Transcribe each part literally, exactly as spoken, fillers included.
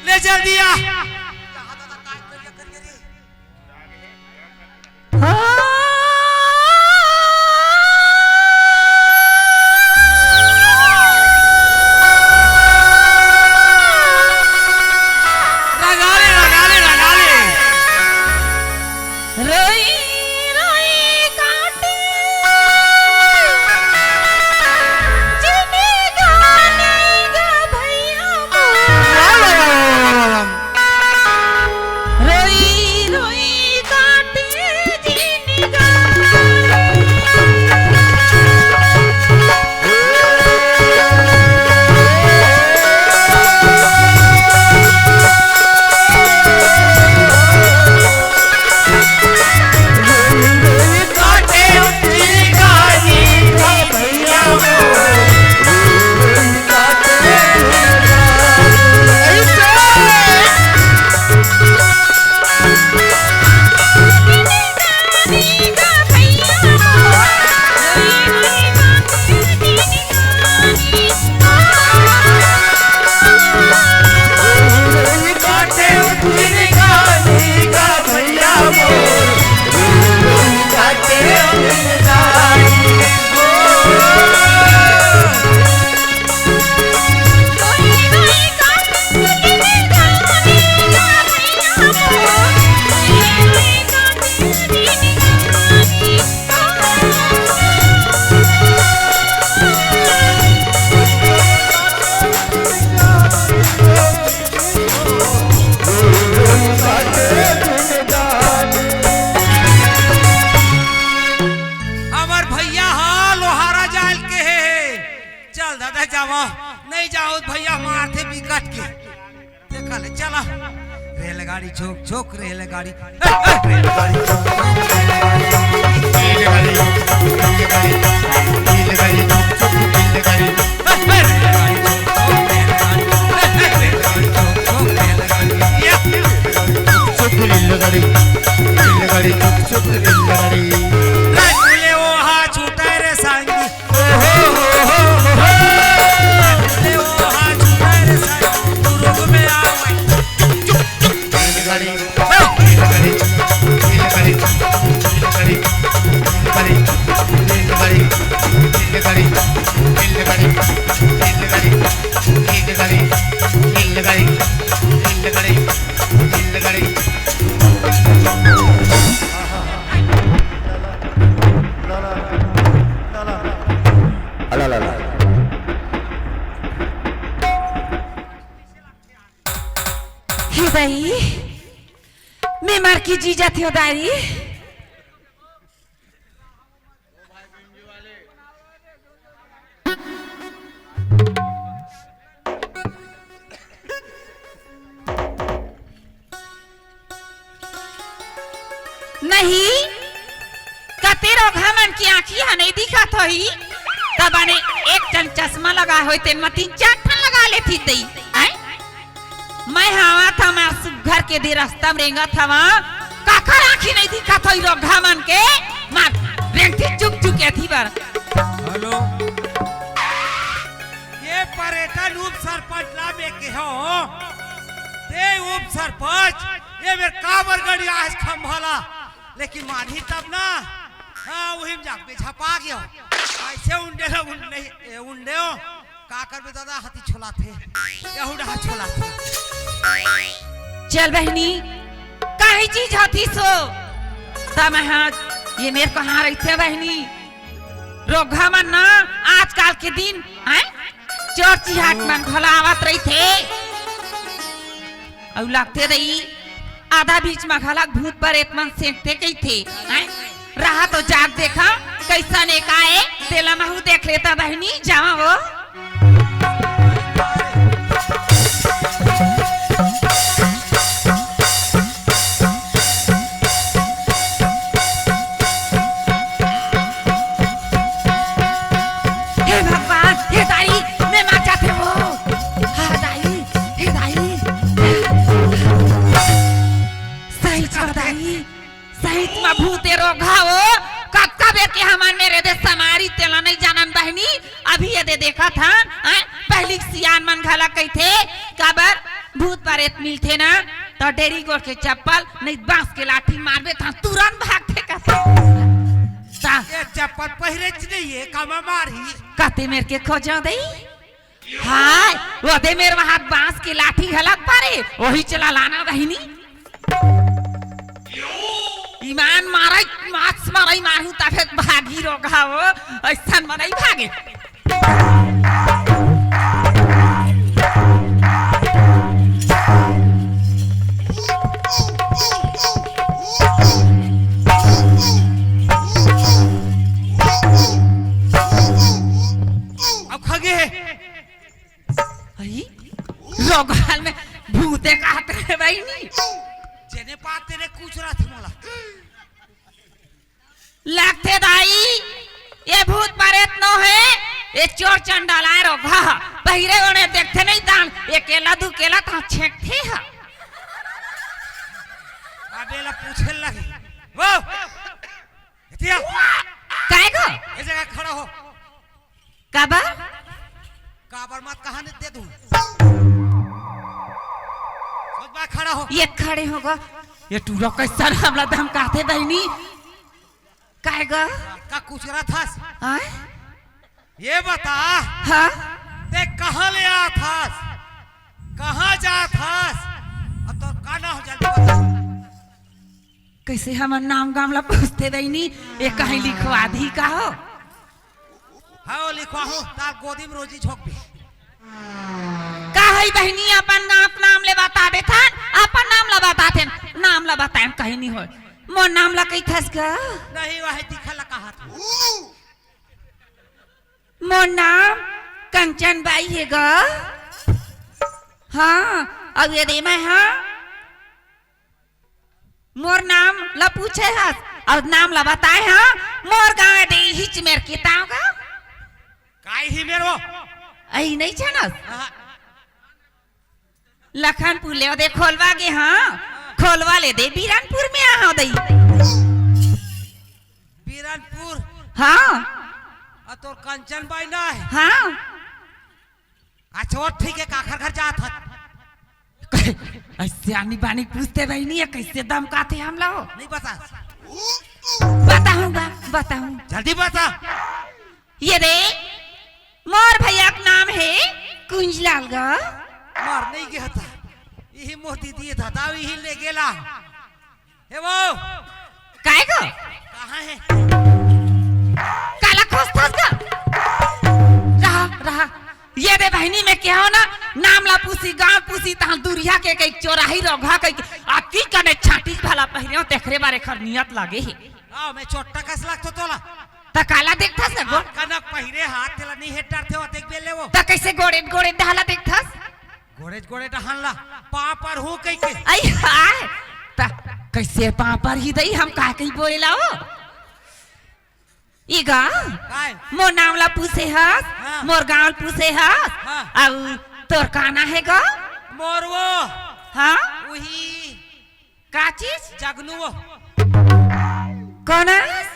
ले जल्दी आ। रंगा ले, रंगा ले, रंगा ले। रोई रोई काटे जिंदगानी गा भैया मोर। वाह, वाह, वाह, वाह, वाह, वाह। रोई रोई काटे जिंदगानी। हमर भैया ह लोहारा जाल के हे। चल दादा जावा, नहीं जाओ भैया मारथे बिकट के। देखा ले चला। रेलगाड़ी छोक छोक रेलगाड़ी। रेलगाड़ी छोक छोक रेलगाड़ी। रेलगाड़ी, रेलगाड़ी, रेलगाड़ी छोक छोक रेलगाड़ी। रेलगाड़ी छोक छोक रेलगाड़ी। रेलगाड़ी छोक छोक रेलगाड़ी। या। छोक रेलगाड़ी, रेलगाड़ी छोक छोक रेलगाड़ी। रे फूले वो हा छूटा रे संगी। अला ला ला। हे दाई, मैं मर के जी जाथे हो दाई। नहीं, कते रोगहा मन के आँखी ह नइ दिखत होही, त बने एक ठन चश्मा लगाय होय, तेन म तीन चार ठन लगा लेतिस दई, हैं? मैं हवा था, मैं सुग्घर के दे रस्ता म रेंगत हवा, काकर आँखी नइ दिखत होही रोगहा मन के, मार रेंगती चुक चुक एती बर। हेलो। ये पर्यटन उप सरपंच ला मैं केहों, ते उप सरपंच, ये मेर काबर गड़ी आज खंभा ला, लेकिन मानही तब ना, हाँ, उही म जाके झपा गयो। ऐसे उंडे ला उंडे, ए, उंडे हो, का करबे दादा, हाथी छोलाथे, यहू डहा छोलाथे। चल बहिनी, काहे चीज हाथी सो? तब हाँ, ये मेर कहाँ रहिथे बहिनी? रोगहा मन ना आजकल के दिन, हैं? चोर चिहाट मन घला आवत रहिथे। अउ लगथे रही, आधा बीच म घला भूत परेत मन सेंकथे कहिथे, हैं? रहा तो जाग देखा, कइसन एक आए, तेला महू देख लेता बहिनी, जावा वो। हे भगवान, हे दाई, मैं मर जाथे हो। हाँ दाई, हे दाई। सही छो दाई, सही म भूते रोगहा हो। कतका बेर के हमन मेरे दे समारी तेला नइ जानन बहिनी, अभी ये दे देखत हन, हैं? पहिली सियान मन घला कहिथे, काबर भूत परेत मिलथे ना, त डेरी गोड़ के चप्पल, नहीं बांस के लाठी मारबे, त तुरंत भागथे कथे। त ये चप्पल पहिरेच नहीं है, कामा मारही। कते मेर के खोजो दई? हाय, वो दे मेर वहां बांस के लाठी घलक परे, वही चला लाना बहिनी। ईमान मारई, माछ मारई मारहूं, तभे भागी रोगहा वो, अइसन मनई भागे। अब खगे हे। अई, रोगहाल में भूते कहत रहे बहिनी। जेने पात तेने कुचरत हे मोला। लगथे दाई, ये भूत परेत नो हे, ये चोर चंडाल आय रोगहा। पहिरे ओने देखथे नहीं दान, ये केला दू केला त छेंकथे हा। अब एला पूछे लगे। वो, एतिया। काय गो? ये जगह खड़ा हो। काबर? काबर मत कहा नहीं दे दूं। सोच बा खड़ा हो। ये खड़े हो गो। ये टूरा कैसन हमला धमकाथे बहिनी? काय गो? का कुचरत हस? आय? ये बता। हाँ? ते कहाँ ले आत हस? कहाँ जात हस? अब तो का ना हो जल्दी बता। कैसे हमर नाम गाम ला पूछथे बहिनी? ये कहीं लिखवा दी का हो? हाँ, लिखवाहूँ, तार गोदी में रोजी झोंकबे। का हई बहिनी, अपन नाम, नाम ले बता देथन, अपन नाम ला बताथेन, नाम ला बताएन कहीं नहीं होय। मोर नाम ला कहिथस ग? नहीं, वही दिखा ला कहा था। मोर नाम कंचन बाई हे ग। हाँ, अउ ये दे मैं, हाँ। मोर नाम ला पूछे हस, अउ नाम ला बताए, हाँ। मोर गाँव दे हिच मेर के ताव ग। काई ही मेरो? अई नहीं जानस? हाँ। लखनपुर ले ओदे खोलवा गे, हाँ। खोलवा ले दे बीरनपुर में आ, हाँ, दई। बीरनपुर? हाँ। आ तोर कंचन बाई ना है? हाँ। अच्छा, वो ठीक है, काखर घर जात हस? अइसे आनी बानी पूछथे बहिनी, ये कैसे धमकाथे हमला हो? नहीं बता। बताहूँ गा, बताहूँ। जल्दी बता। ये दे, मोर भैया के नाम हे कुंजलाल गा। मार नहीं गया था। यही मोर दीदी था, दाव यही ले गेला। हे वो। काय गो? कहाँ है? काला खोजथस गा? रहा, रहा। ये दे बहिनी में केहो ना, नाम ला पूसी, गाँव पूसी, तहाँ दुरिहा के कई चोराही रोगहा कई, अतकी कने छाटी भला पहिरे हो, तेखरे बारे खर नियत लागे हे। आओ, मैं चोट्टा कस लागथों तोला। त काला देखथस ना गो? हाँ, कनक पहिरे हाथ तेला नहीं हेट डरथे हो, देख बेले वो। त कैसे गोड़े गोड़े डहला देखथस? गोड़े गोड़े डहन ला, पाँव पर हूँ कहि के। आई हाय, त कैसे पाँव पर ही दई, हम का कहीं बोले लाओ? ई गा, काय? मोर नाम ला पूछे हस, हाँ। मोर गाँव पूछे हस, हाँ। अउ तोर का ना हे गा? मोर वो। हाँ? वही। का चीज? जगनू वो। कोन?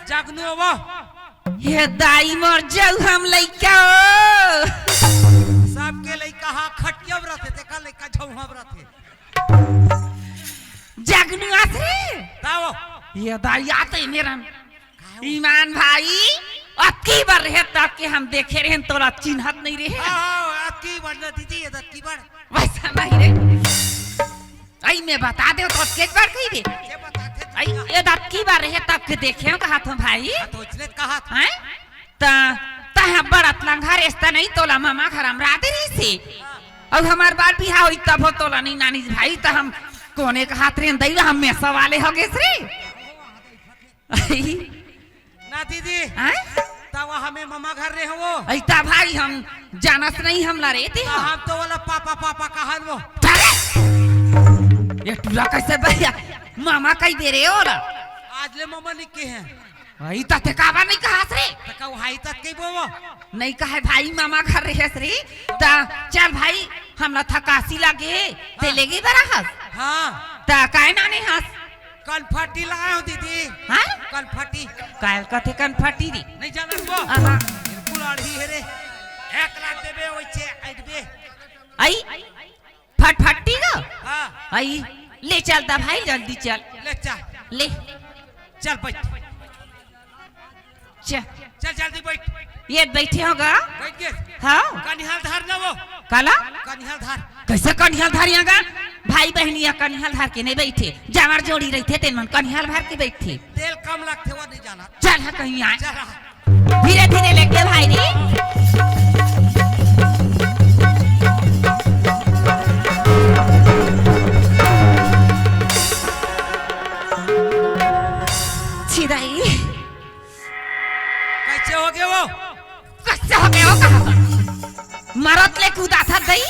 जगनू वो। हे दाई मोर जऊ हम लइका ओ। सबके लइका हा खटिया बर रथे, तेका लइका झौहा बर रथे। जगनू आस रे। ताओ। हे दाई आते मेरन। ईमान भाई, अतकी बार रहे तब के हम देखे रहेन तोला चिन्हत नहीं रहे। हाँ, हाँ, अतकी बार ना दीदी, ये अतकी बार। वैसा नहीं रे। आई मैं बता दे तो अतके बार कही दे। ये बताथे तो आई क्या? ये अतकी बार रहे तब के देखे हो कहा था भाई। हाँ, तो इसने कहा था। हैं? त तह बड़त लंघा रेस्ता नहीं तोला मामा घर हमरा दे रही से। और हमार बार बिहाव होई तब हो तोला नहीं नानी भाई त हम कोने कहात रे दई हम मेसा वाले हो गए रे। ना दीदी। हैं? तब हमें मामा घर रहे हो। ऐता भाई हम जानस नहीं हमला रे ते तो हो। हम तो वाला पापा पापा कहन वो। अरे! ये टूरा कैसे भैया मामा कही दे रहे हो ला? आज ले मामा निके हैं। ऐता ते काबर नहीं कहास रे? तो कहू हाई तक के बोवो। नहीं कहे भाई मामा घर रहे रे। त चल भाई हमला थकासी लगे ते हाँ। ले गई बरा हस। हाँ। त काय नाने हस? कनफटी लाए हो दीदी। हाँ? कनफटी। कायल कथे कनफटी रे। नहीं जानत वो? आहा। बिल्कुल आड़ी है रे। एक लाख दे बे, वैसे अइबे। आई, फटफटी गा। हाँ। आई, ले चल दे भाई, जल्दी चल। ले चल। ले। चल बैठ। चल। चल जल्दी बैठ। ये बैठे होगा। बैठ के। हाँ। कनिहाल धार ना वो। काला? कनिहाल धार। कैसे कनिहाल धार यहाँ का? भाई बहनिया कनिहाल धार के नहीं बैठे। जावर जोड़ी रहिथे तेन मन कनिहाल धार के बैठे। तेल कम लगथे वो नहीं जाना। चल हा कहीं आए। चल हा। धीरे धीरे लेके भाई रे। छिदाई। कैसे हो गए वो? कैसे हो गए वो कहा? मरत ले कूदा था दई,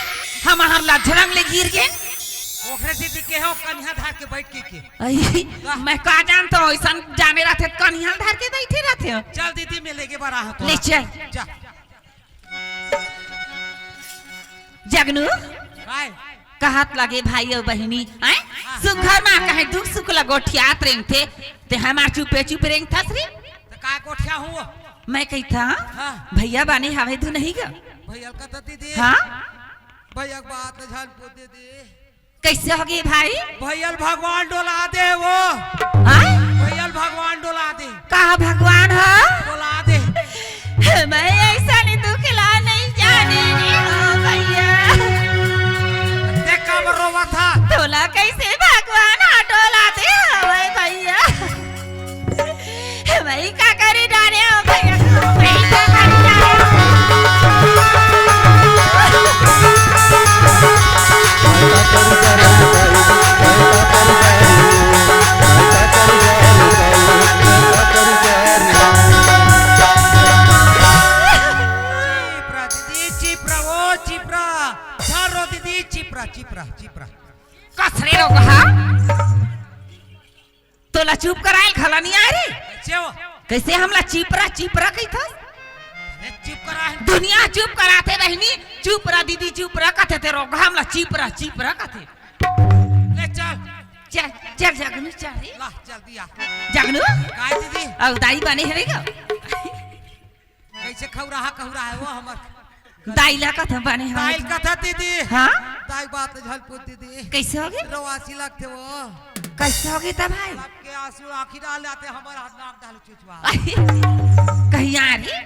हम हर लझरंग ले गिर गए। ओकरे दीदी के हो कनिहा धार के बैठ के के। आई, वाह। मैं का जानता हूँ, ऐसा जाने रहते तो कनिहा धार के बैठे रहते हो। चल दीदी, मैं लेके बड़ा हूँ तो। ले चल। जा। जगनू, काय? कहत लगे भाई अउ बहिनी, आय? हाँ। सुघर मा कहे दुख सुख ल गोठियात रेंगथे, ते हमार चुपे चुप रेंगथस रे। त काय गोठिया हुआ? मैं कहिथा, हाँ। भैया बाने हवे धु नहीं गा? भैया कथा दीदी। हाँ? भैया के बात ल झन पूछ दीदी। कैसे होगे भाई? भैया ल भगवान डोला दे वो। हाँ? भैया ल भगवान डोला दे। का भगवान ह? डोला दे। मैं ऐसा नहीं दुख ला नहीं जाने रे हो भैया। देख कब रोवा था। तोला कैसे भगवान ह डोला दे हवे भैया? भाई का करी डारे हो भैया, भाई का करी डारे हो। चिपरा दीदी, चिपरा, ओ चिपरा, झारो दीदी, चिपरा, चिपरा, चिपरा। कसरे रोगहा। तोला चुप करायल घला नहीं आय रे। कैसे हो? कैसे हमला चिपरा चिपरा कहिथस? अरे चुप करा है। दुनिया चुप कराथे बहिनी, चुप रह दीदी, चुप रह कथे ते रोगहा हमला चिपरा चिपरा कथे। ले चल। चल, चल जगनू चल रे। ला, चल दिया। जगनू? काय दीदी? अउ दाई बने हवे गा? कैसे खौराहा खौराहा है वो हमर? दाई ला कथा बने हवे। दाई कथा दीदी। हाँ? दाई बात झल पूछ दीदी। कैसे होगे? रोवासी लगथे वो। कैसे होगे त भाई? सबके आंसू आँखी डाल आथे, हमर हाथ नाक डाल चुचवा। कहीं आ रे?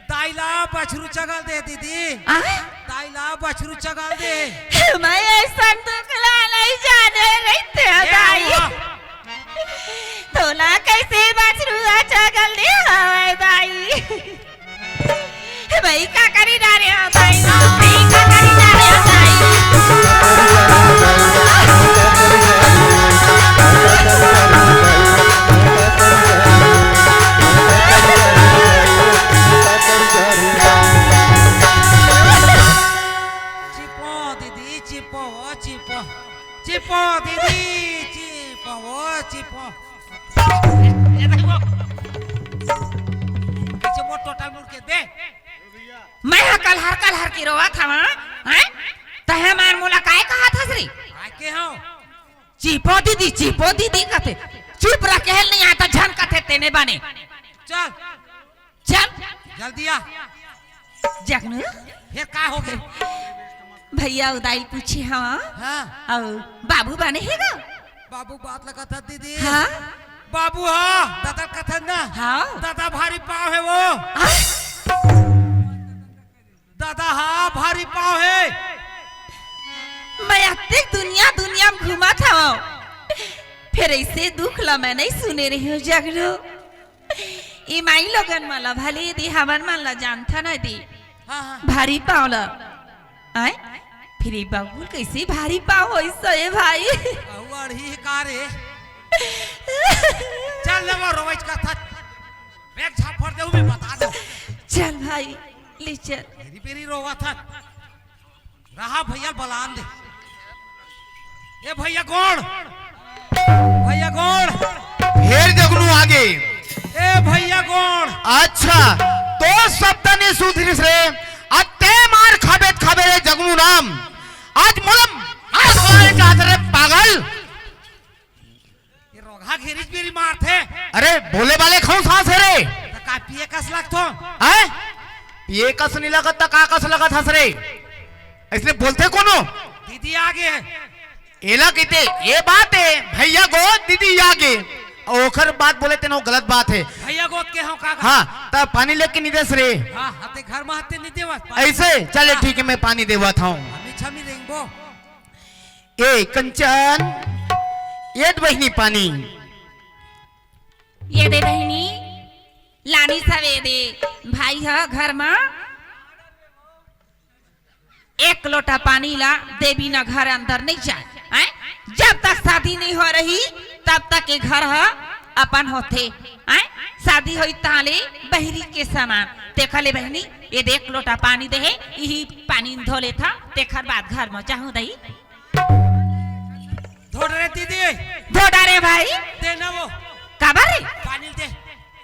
दाई ला बछरू चगल दे दीदी। आ? दाई ला बछरू चगल दे। मैं ऐसा दुख ला नहीं जाने रहते ए दाई। हुआ। तोला कैसे बछरू चगल दे हवे दाई? भाई का करी डारे हो भाई, भाई का करी डारे हो भाई। चिपो दीदी, चिपो, ओ चिपो, चिपो दीदी, चिपो, ओ चिपो। ए, ए, देखो। पीछे वो टोटल मुड़ के दे। मैं हा कलहर कलहर के रोवत हवं, हैं? तहे मार मोला काय कहत हस रे? आके हो। चिपो दीदी, चिपो दीदी कथे। चुप रह, केहेल नहीं आता, झन कथे तेने बने। चल। चल। जल्दी आ। जगनू? फिर का हो गए? भैया अउ दाई ल पूछे हवं। हाँ। अउ बाबू बने हे गा? बाबू बात लगत ह दीदी। हाँ। बाबू हा, दादा कथन ना। हाँ। दादा भारी पाव हे वो। हाँ। दादा हा भारी पाव हे। मैं अतेक दुनिया दुनिया म घूमत हवं, फेर ऐसे दुख ला मैं नहीं सुने रहे हूँ जगनू। ई माई लोगन मन ला भले दी, हमन मन ला जानथन दी। हाँ, हाँ। भारी पाव ला। आय? फिर ई बबुल कैसे भारी पाव होइस ए भाई? अउ अड़ही का रे? चल ले वो रोवइच का था। एक झापड़ दे, मैं बता दे। चल भाई, ले चल। मेरी बेरी रोवा था। रहा भैया बलान दे। ए भैया गोड़, भैया गोड़। फेर जगनू आगे। ए भैया गोड़। अच्छा, तो शब्द नहीं सुधरिस रे। अते मार खाबे त खाबे रे जगनू नाम। आज मोला मार खाए जात रे पागल। ये रोगहा घेरिच बेरी मारथे। अरे बोले वाले खाऊं सांस है रे। त का पिए कस लगथो? हैं? ये कस नहीं लगत, त का कस लगत हस रे? अइसने बोलथे कोनो? दीदी आगे। एला कहिथे, ए बात हे, भइया गो, दीदी आगे। अउ ओखर बात बोले तेन, वो गलत बात हे। भइया गोद के हव का? हाँ, त पानी लेके नहीं देस रे। हाँ, हते घर में हते नहीं देवत पानी। अइसे? चले, हाँ। ठीक हे, मैं पानी देवत हँव। हमी छमी रेंगबो। ए कंचन, ए दे बहिनी पानी। ये दे बहिनी, लानिस हवे दे। भाई ह घर म एक लोटा पानी ला देबी न घर अंदर नहीं जाय। हैं? जब तक शादी नहीं हो रही, तब तक ये घर ह अपन होथे। हैं? शादी होई ताले बहिरी के समान। तेखर ले बहिनी, ये दे एक लोटा पानी दे हे, इही पानी धो लेथा, तेखर बाद घर म जाहूं दई। धो डरे दीदी। धो डारे भाई। दे ना वो। काबर रे? पानी दे।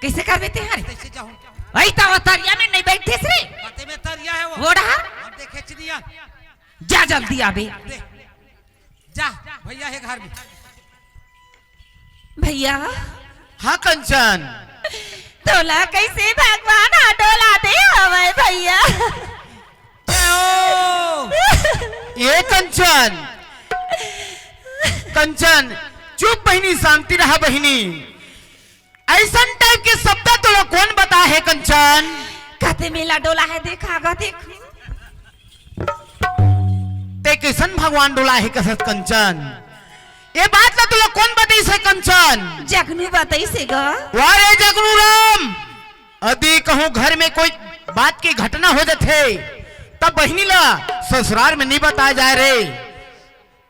कइसे करबे ते हरे? कइसे जाहूं? वही तो वो तरिया में नहीं बैठिस रे। बाते में तरिया हे वो। वो डहर? हम देखे चिड़िया। जा जल्दी आबे। दे। जा, भइया हे घर में। भइया। हाँ कंचन। तोला कइसे भगवान ह डोला दे हवय भइया। जय हो। ए कंचन, कंचन, चुप बहिनी, शांति रहा बहिनी। अइसन type के शब्द तोला कोन बताय हे कंचन? कते मेला डोला हे, देखा गा, देखू। ते कइसन भगवान डोला हे कसत कंचन? ए बात ला तोला कोन बताइस हे कंचन? जगनू बताइस हे गा। वाह रे जगनू राम, अदी कहूं घर में कोई बात के घटना हो जाथे, तब बहिनी ला ससुरार में नहीं बताय जाय रे।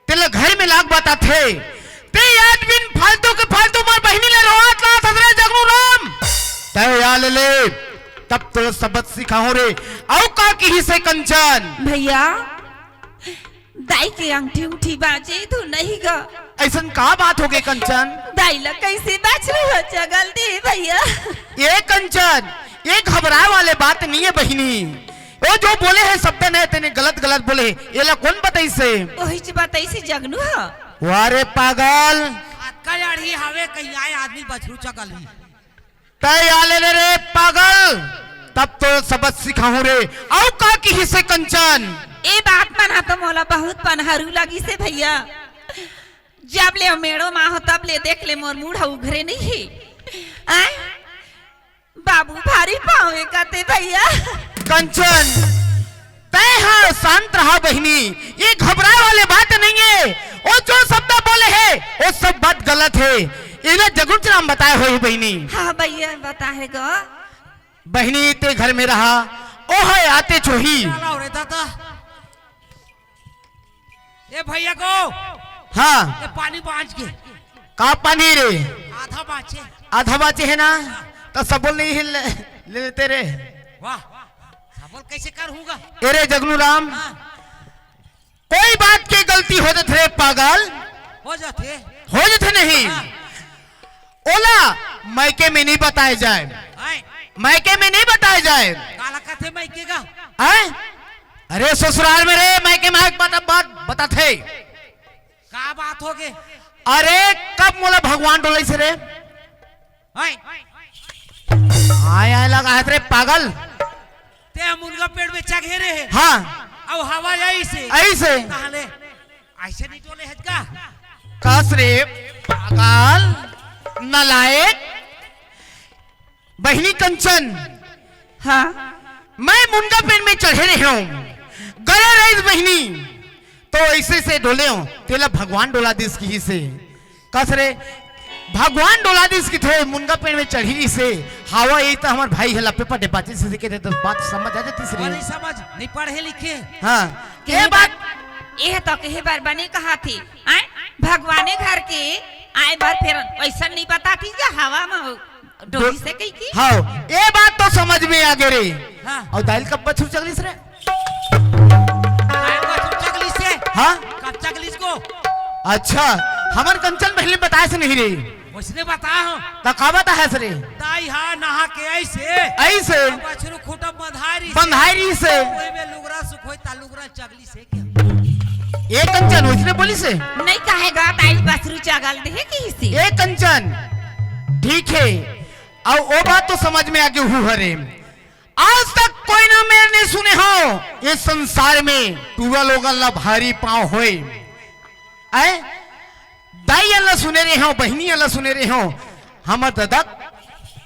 तेला घर में लाग बताथे। ते याद बिन फालतू के फालतू मोर बहिनी ला रोवात लात हस रे जगनू राम। तय या ले ले, तब तोला सबक सिखाहूं रे। अउ का किहिस हे कंचन? भइया, दाई के अंगठी उंगठी बांचे तो नहीं गा। अइसन का बात हो गे कंचन? दाई ला कइसे बाछरू ह चगल दे भइया। ए कंचन, ये घबराय वाले बात नहीं हे बहिनी। ओ जो बोले हे शब्द न तेने गलत गलत बोले हे, एला कोन बताइस हे? ओहिच बताइस हे जगनू ह। वाह रे पागल। अतका अड़ही हवे कहीं आय आदमी बछरू चगल ही। तय आ ले रे पागल, तब तो सबक सिखाहूं रे। अउ का किहिस हे कंचन? ए बात मन ह तो मोला बहुत पनहरू लगिस हे भइया। जब ले मेड़ो मा हो तब ले देख ले मोर मुड़ ह उघरे नहीं हे। आय? बाबू भारी पावे कते भइया। कंचन, तय हा शांत रहा बहिनी, ये घबराय वाले बात नहीं हे। ओ जो शब्द बोले हे, ओ सब बात गलत हे। एला जगनू राम बताय होही बहिनी। हाँ भइया, बताय हे गा। बहिनी ते घर में रहा, ओ हे आतेच होही। चला रे दादा। ए भइया गो। हाँ। ए पानी बांच के। का पानी रे? आधा बांचे। आधा बांचे हे ना? त सबोल नहीं हिल ले, ले लेते रे। वाह। सबोल कइसे करहूं गा? ए रे जगनू राम। हाँ। कोई बात के गलती हो जाथे रे पागल। हो जाथे। हो जाथे नहीं। हाँ। ओला मायके में नहीं बताय जाय। आय। मायके में नहीं बताय जाय। काला कथे मायके का? आय? अरे ससुरार में रे, मायके में आय के बात, बात बताथे। का बात हो गे? अरे कब मोला भगवान डोलाइस रे? आय। आय, आय लगा हे रे पागल। ते मुनगा पेड़ में चघे रहे। हाँ। अउ हवा अइसे। अइसे। ताहले अइसे नहीं डोले हस का? कस रे पागल, नालायक। बहिनी कंचन। हाँ। मैं मुनगा पेड़ में चढ़े रहे हूँ, गले रहिस बहिनी, तो अइसे से डोले हूँ, तेला भगवान डोला दिस किहिस हे। कस रे, भगवान डोला दिस किथे, मुनगा पेड़ में चढ़ी रहिस हे, हवा ए त हमर भाई हे लपे पटे पाचे से सीखे थे, तो बात समझ आ जातिस रे। नहीं समझ, नहीं पढ़े लिखे। हाँ, ये बात ये तो कहे बर बने कहा थी, आय, भगवाने घर के आय बर फेर अइसन नहीं बतातिस या हवा में डोली से कही की? हाँ, ये बात तो समझ में आ गे रे। हाँ। अउ दाई ल कब बछरू चगलिस रे? दाई ल बछरू चगलिस से? हाँ। कब चगलिस को? अच्छा, हमर कंचन बहिनी बताइस नहीं रे। ओइसने बता हो। त का बताइस रे? दाई हा नहा के अइसे। अइसे। बछरू खूंटा बंधाय रहिस। बंधाय रहिस से। ओही में लुगरा सुखोय त लुगरा चगलिस। ए कंचन, ओइसने बोलिस हे? नहीं कहे गा, दाई बछरू चगल दे हे किहिस हे। ए कंचन, ठीक हे, अउ ओ बात तो समझ में आ गे हू हरे। आज तक कोई ना मेर नहीं सुने हो ये संसार में टूरा लोगन ला भारी पाँव होए। आए, दाई ला सुने रहे हो, बहिनी ला सुने रहे हो, हमर दादा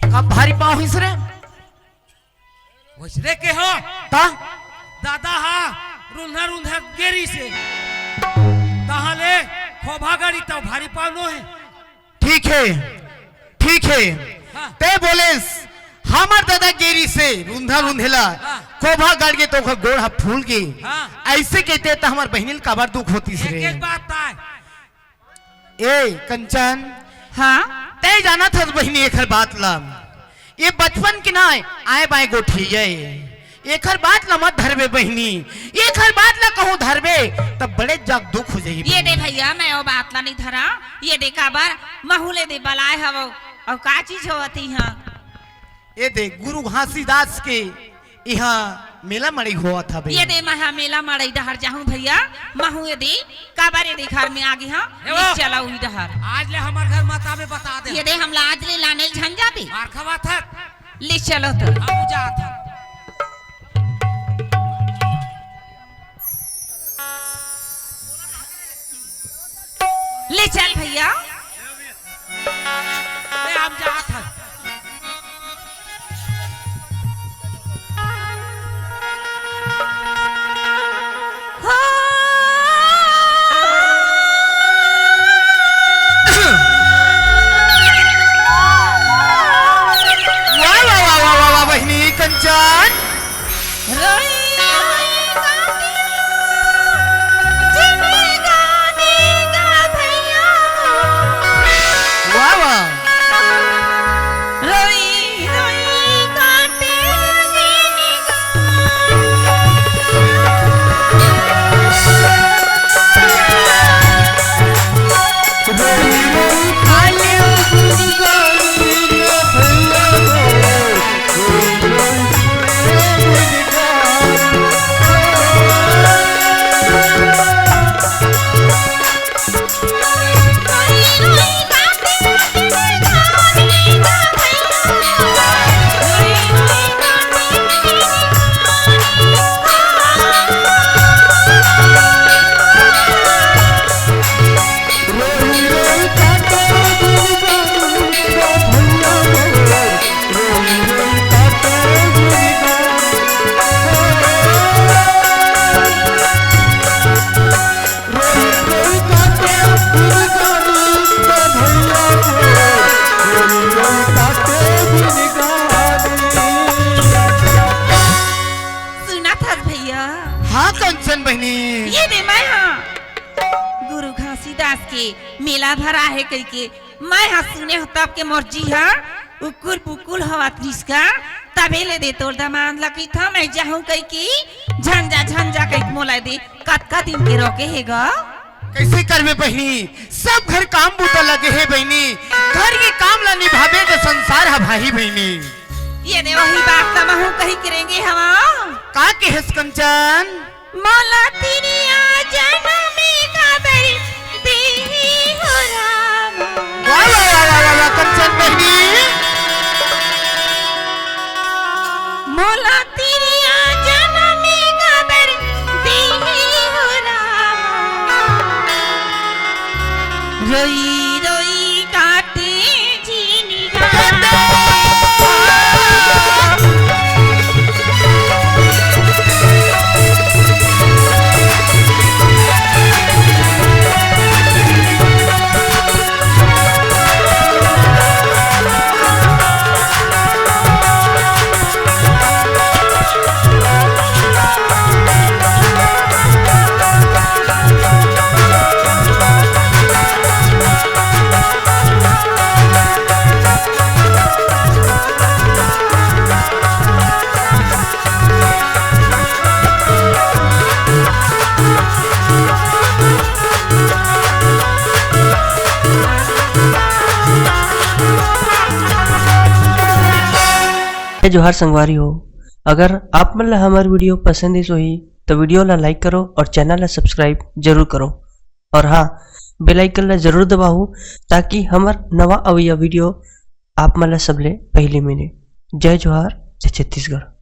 कब भारी पाँव होइस रे? वैसरे के हो। ता? दादा हा रुंधा रुंधा गेरी से। तहाले खोभा गाड़ी तो भारी पाँव नो है। ठीक है, ठीक है। हाँ। ते बोलेस, हमर दादा गेरी से रुंधा रुंधेला, हाँ। खोभा गाड़ के तो ओकर गोड़ हा फूल गे। हाँ। ऐसे कहते तो हमर बहिनी ल काबर दुख होतिस एक रे। एक बात ताय। ए कंचन, हाँ। ते जानत हस बहिनी एखर बात ला। ये बचपन के ना आए बाएं गोठिया ए। एखर बात ला मत धरबे बहिनी, एखर बात ला कहूँ धरबे तब बड़े जग दुख हो जाही ये दे बहिनी। भैया, मैं वो बात ला नहीं धरा। ये दे काबर महू ले दे बलाए हवो, अउ का चीज होवत ही हाँ? ये दे गुरु घासीदास के इहाँ मेला मड़ई होवत हवे। ये दे मैं हा मेला मड़ई डहर जाहूँ भैया, महू ये दे काबर ये दे घर में आ गे हाँ, ए वो। ले चला उही डहर। आज ले हमर घर मत आबे बता दे। ये दे हमला आज ले लाने झन जाबे। मार खवात हत। ले चलो तो। अब जात हन। ले चल भैया। ले, हम जात हन। हो। वाह, वाह, वाह, बहिनी कंचन। रोई, रोई काटे जिनगानी का भैया। वाह, वाह। रोई, रोई काटे जिनगानी। सुनत हस भैया? हाँ कंचन बहिनी। ये दे मैं हा गुरु घासीदास के मेला भरा हे कहिके मैं हा सुने हो तब के मोर जी हा उकुल पुकुल होवत रिहिस का, तभे ले दे तोर दमांद ला कहिथंव मैं जाहूं कहिके झंझा झंझा कहिके मोला दे कतका दिन के रोके हे गा। कइसे करबे बहिनी, सब घर काम बूता लगे हे बहिनी, घर के काम ला निभाबे त संसार ह भाही बहिनी। ये दे वही बात ला महूं कहिके रेंगे हवंव। का केहेस कंचन? मोला तिरिया जनम काबर देही हो राम। वाह, वाह, वाह, वाह, वाह, कंचन बहिनी। मोला तिरिया जनम काबर देही हो राम। रोई रोई काटे जय जोहार संगवारी हो, अगर आप मन ला हमर video पसंद आइस होही, तो video ला like करो और channel ला subscribe जरूर करो। और हाँ, bell icon ला जरूर दबाओ, ताकि हमर नवा अवइया video आप मन ला सबले पहली मिले। जय जोहार, जय छत्तीसगढ़।